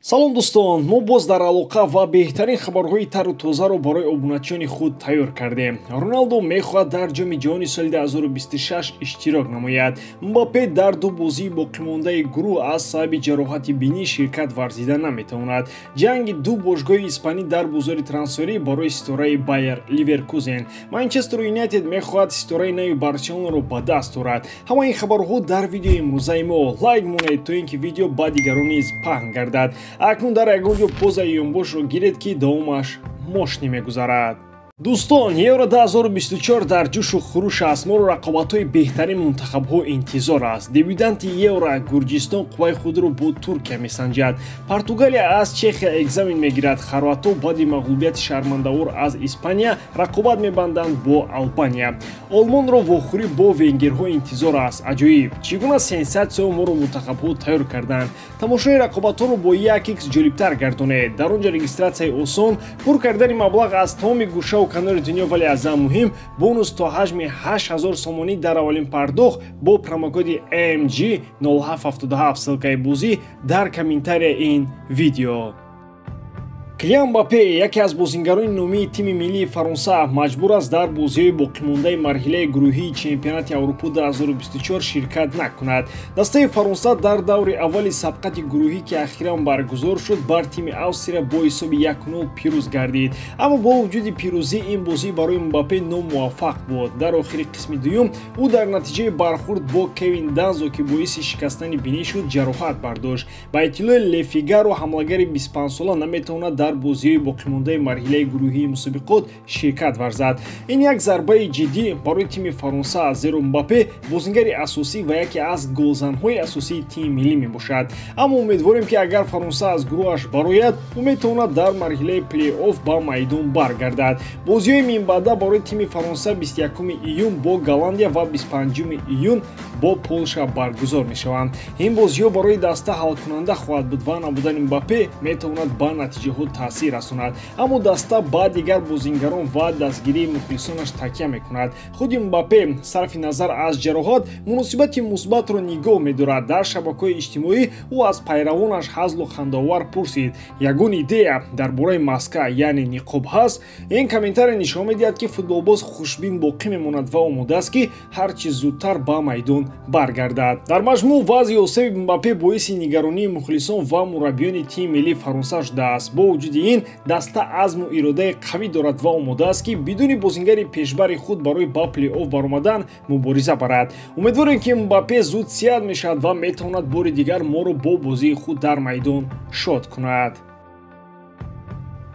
Салом дӯстон, мо боз дар алоқа ва беҳтарин хабарҳои тару тозаро барои обуначиёни худ тайёр кардем. Роналдо мехоҳад дар Ҷоми ҷаҳони соли 2026 иштирок намояд. Мбаппе дар ду бозии боқимондаи гурӯҳ аз сабаби ҷароҳати бинӣ ширкат варзида наметавонад. Ҷанги ду бошгоҳи испанӣ дар бозори трансферӣ барои ситораи Байер Ливеркузен. Манчестер Юнайтед мехоҳад ситораи нави Барселонаро ба даст орад. Ҳамаи ин хабарҳо дар видеои имрӯзаи мо. Лайк монед, то ин ки видео ба дигарон низ паҳн гардад. Акнун дар ягон ҷо позаи ёнбошро гиред, ки давомаш мошни мегузарад. Дӯстон, Евро 2024 дар ҷӯшу хуруш аст. Моро рақобатҳои беҳтарин мунтахабҳо интизор аст. Дебютанти Евро Гурҷистон қувваи худро бо Туркия месанҷад. Португалия аз Чехия экзамен мегирад. Хорватҳо баъди мағлубияти шармандаор аз Испания рақобат мебанданд бо Албания. Олмонро вохӯрӣ бо венгерҳо интизор аст. Аҷоиб, чӣ гуна сенсатсияҳо моро мунтахабҳо тайёр карданд. Тамошои рақобатҳоро бо 1x ҷолибтар гардонед. Дар он ҷо регистратсияи осон, пур кардани маблағ аз тамоми гӯшаву канори дунё, вале аз ҳам муҳим бонус то ҳаҷми 8000 сомонӣ дар аввалин пардохт бо промокоди MG0777. Ссылкаи бозӣ дар комментария ин видео. Килиан Мбаппе, яке аз бозингарони номии тими миллии Фаронса, маҷбур аст дар бозиҳои боқимондаи марҳилаи гурӯҳии чемпионати Аврупо 2024 ширкат накунад. Дастаи Фаронса дар даври аввали сабқати гурӯҳӣ, ки ахиран баргузор шуд, бар тими Австрия бо ҳисоби 1-0 пирӯз гардид. Аммо бо вуҷуди пирӯзӣ ин бозӣ барои Мбаппе номуваффақ буд. Дар охири қисми дуюм ӯ дар натиҷаи бархӯрд бо Кевин Данзо, ки боиси шикастани бинӣ шуд, ҷароҳат бардошт. Ба иттилои Ле Фигаро, ҳамлагари 25сола наметавонад дар бозиҳои боқимондаи марҳилаи гурӯҳии мусобиқот ширкат варзад. Ин як зарбаи ҷиддӣ барои тими Фаронса аст, зеро Мбаппе бозингари асосӣ ва яке аз голзанҳои асосии тими миллӣ мебошад. Аммо умедворем, ки агар Фаронса аз гурӯҳаш барояд, ӯ метавонад дар марҳилаи плей-офф ба майдон баргардад. Бозиҳои минбаъда барои тими Фаронса 21 июн бо Голландия ва 25 июн бо Полша баргузор мешаванд. Ин бозиҳо барои даста ҳалкунанда хоҳад буд ва набудани Мбаппе метавонад ба натиҷаҳо таъсир расонад. Аммо даста ба дигар бозингарон ва дастгирии мухлисонаш такя мекунад. Худи Мбаппе сарфи назар аз ҷароҳат муносибати мусбатро нигоҳ медорад. Дар шабакаҳои иҷтимоӣ ӯ аз пайравонаш ҳазлу хандаовар пурсид: ягон идея дар бораи маска, яъне ниқоб ҳаст? Ин комментария нишон медиҳад, ки футболбоз хушбин боқӣ мемонад ва омода аст, ки ҳар чӣ зудтар ба майдон баргардад. Дар маҷмӯъ вазъи осеби Мбаппе боиси нигаронии мухлисон ва мураббиёни тими миллии Фаронса шудааст. Бо вуҷуди ин даста азму иродаи қавӣ дорад ва омода аст, ки бидуни бозингари пешбари худ барои ба плей-офф баромадан мубориза барад. Умедворем, ки Мбаппе зуд сиҳат мешавад ва метавонад бори дигар моро бо бозии худ дар майдон шод кунад.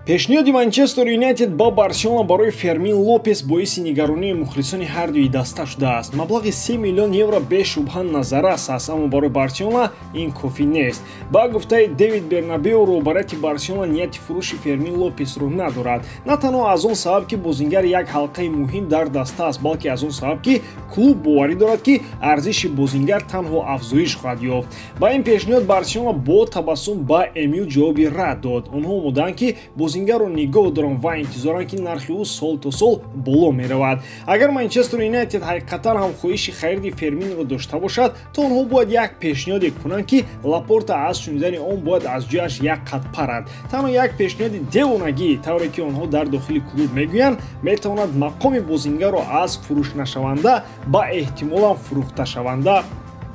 Пешниҳоди Манчестер Юнайтед ба Барселона барои Фермин Лопес боиси нигаронии мухлисони ҳар дуи даста шудааст. Маблағи 3 миллион евро бешубҳа назаррас аст, аммо барои Барселона ин кофӣ нест. Ба гуфтаи Дэвид Бернабеу, роҳбарияти Барселона нияти фурӯши Фермин Лопесро надорад. На танҳо аз он сабаб, ки бозингар як ҳалқаи муҳим дар даста аст, балки аз он сабаб, ки клуб боварӣ дорад, ки арзиши бозингар танҳо афзоиш хоҳад ёфт. Ба ин пешниҳод Барселона бо табассум ба МЮ ҷавоби рад дод. Онҳо омодаанд, ки бозингарро нигоҳ доранд ва интизоранд, ки нархи ӯ сол то сол боло меравад. Агар Манчестер Юнайтед ҳақиқатан ҳам хоҳиши хариди Ферминро дошта бошад, то онҳо бояд як пешниҳоде кунанд, ки Лапорта аз шунидани он бояд аз ҷояш як қад парад. Танҳо як пешниҳоди девонагӣ, тавре ки онҳо дар дохили клуб мегӯянд, метавонад мақоми бозингарро аз фурӯшнашаванда ба эҳтимолан фурӯхташаванда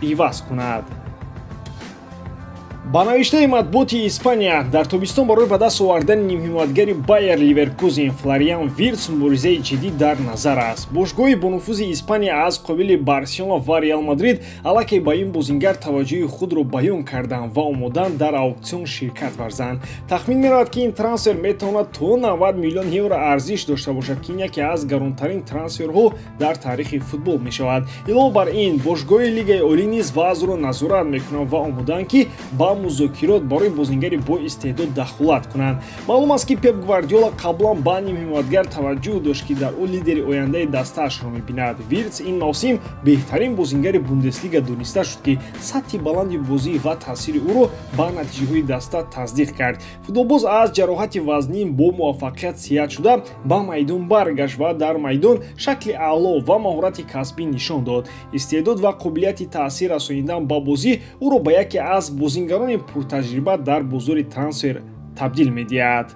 иваз кунад. Ба навиштаи матбуоти Испания, дар тобистон барои ба даст овардани нимҳимоятгари Байер Ливеркузен Флориан Виртс муборизаи ҷиддӣ дар назар аст. Бошгоҳи бонуфузи Испания аз қобили Барселона ва Реал Мадрид аллакай ба ин бозингар таваҷҷӯҳи худро баён карданд ва омодаанд дар ауксион ширкат варзанд. Тахмин меравад, ки ин трансфер метавонад то 90 миллион евро арзиш дошта бошад, ки ин яке аз гаронтарин трансферҳо дар таърихи футбол мешавад. Илова бар ин, бошгоҳи Лигаи Олӣ низ вазъро назорат мекунанд ва омодаанд, ки ба музокирот барои бозингари бо истеъдод дахолат кунанд. Маълум аст, ки Пеп Гвардиола қаблан ба нимҳимоятгар таваҷҷӯҳ дошт, ки дар ӯ лидери ояндаи дастаашро мебинад. Виртс ин мавсим беҳтарин бозингари Бундеслига дониста шуд, ки сатҳи баланди бозӣ ва таъсири ӯро ба натиҷаҳои даста тасдиқ кард. Футболбоз аз ҷароҳати вазнин бо муваффақият сиҳат шуда ба майдон баргашт ва дар майдон шакли аъло ва маҳорати касбӣ нишон дод. Истеъдод ва қобилияти таъсир расонидан ба бозӣ ӯро ба яке аз бозингарони бозингарони пуртаҷриба дар бозори трансфер табдил медиҳад.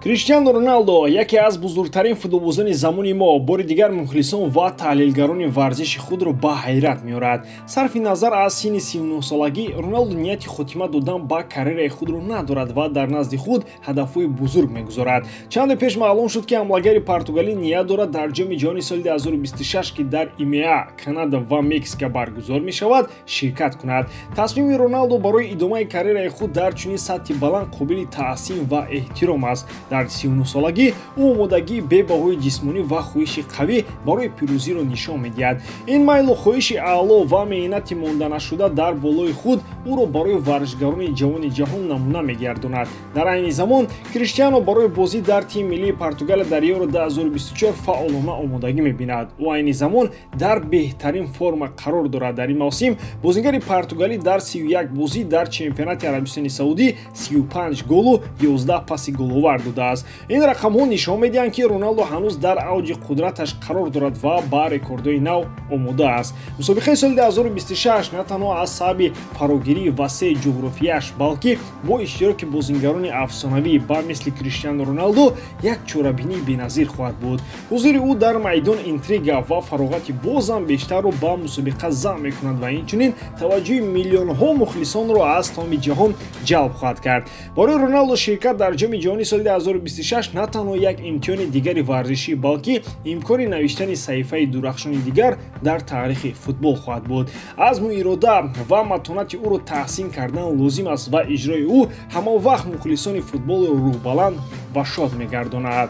Криштиану Роналдо, яке аз бузургтарин футболбозони замони мо, бори дигар мухлисон ва таҳлилгарони варзиши худро ба ҳайрат меорад. Сарфи назар аз синни 39-солагӣ, Роналдо нияти хотима додан ба карьераи худро надорад ва дар назди худ ҳадафҳои бузург мегузорад. Чанде пеш маълум шуд, ки ҳамлагари португалӣ ният дорад дар Ҷоми ҷаҳони соли 2026, ки дар ИМА, Канада ва Мексика баргузор мешавад, ширкат кунад. Тасмими Роналдо барои идомаи карьераи худ дар чунин сатҳи баланд қобили таҳсин ва эҳтиром аст. Дар 39-солагӣ ӯ омодагии бебаҳои ҷисмонӣ ва хоҳиши қавӣ барои пирӯзиро нишон медиҳад. Ин майлу хоҳиши аъло ва меҳнати монданашуда дар болои худ ӯро барои варзишгарони ҷавони ҷаҳон намуна мегардонад. Дар айни замон Криштиано барои бозӣ дар тими миллии Португалия дар Евро 2024 фаъолона омодагӣ мебинад. Ӯ айни замон дар беҳтарин форма қарор дорад. Дар ин мавсим бозингари португалӣ дар 31 бозӣ дар чемпионати Арабистони Саудӣ 35 голу 11 паси головар додааст. Ин рақамҳо нишон медиҳанд, ки Роналдо ҳанӯз дар авҷи қудраташ қарор дорад ва ба рекордҳои нав омода аст. Мусобиқаи соли 2026 на танҳо аз сабаби фарогирии васеи ҷуғрофияш, балки бо иштироки бозингарони афсонавӣ ба мисли Криштиану Роналдо як чорабинии беназир хоҳад буд. Ҳузури ӯ дар майдон интрига ва фароғати бозам бештарро ба мусобиқа зам мекунад ва инчунин таваҷҷӯҳи миллионҳо мухлисонро аз тамоми ҷаҳон ҷалб хоҳад кард. Барои Роналдо ширкат дар Ҷоми ҷаҳони соли 2026 на танҳо як имтиҳони дигари варзишӣ, балки имкони навиштани саҳифаи дурахшони дигар дар таърихи футбол хоҳад буд. Азму ирода ва матонати ӯро таҳсин кардан лозим аст ва иҷрои ӯ ҳама вақт мухлисони футболро рӯҳбаланд ва шод мегардонад.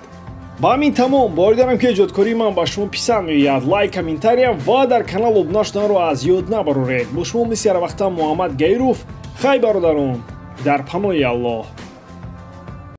Ба ҳамин тамом. Боварӣ дорам, ки эҷодкории ман ба шумо писанд меояд. Лайк, комментария ва дар канал обуна шуданро аз ёд набароред. Бо шумо мисли ҳарвақта Муҳаммад Гаиров. Хай, бародарон, дар паноҳи Аллоҳ.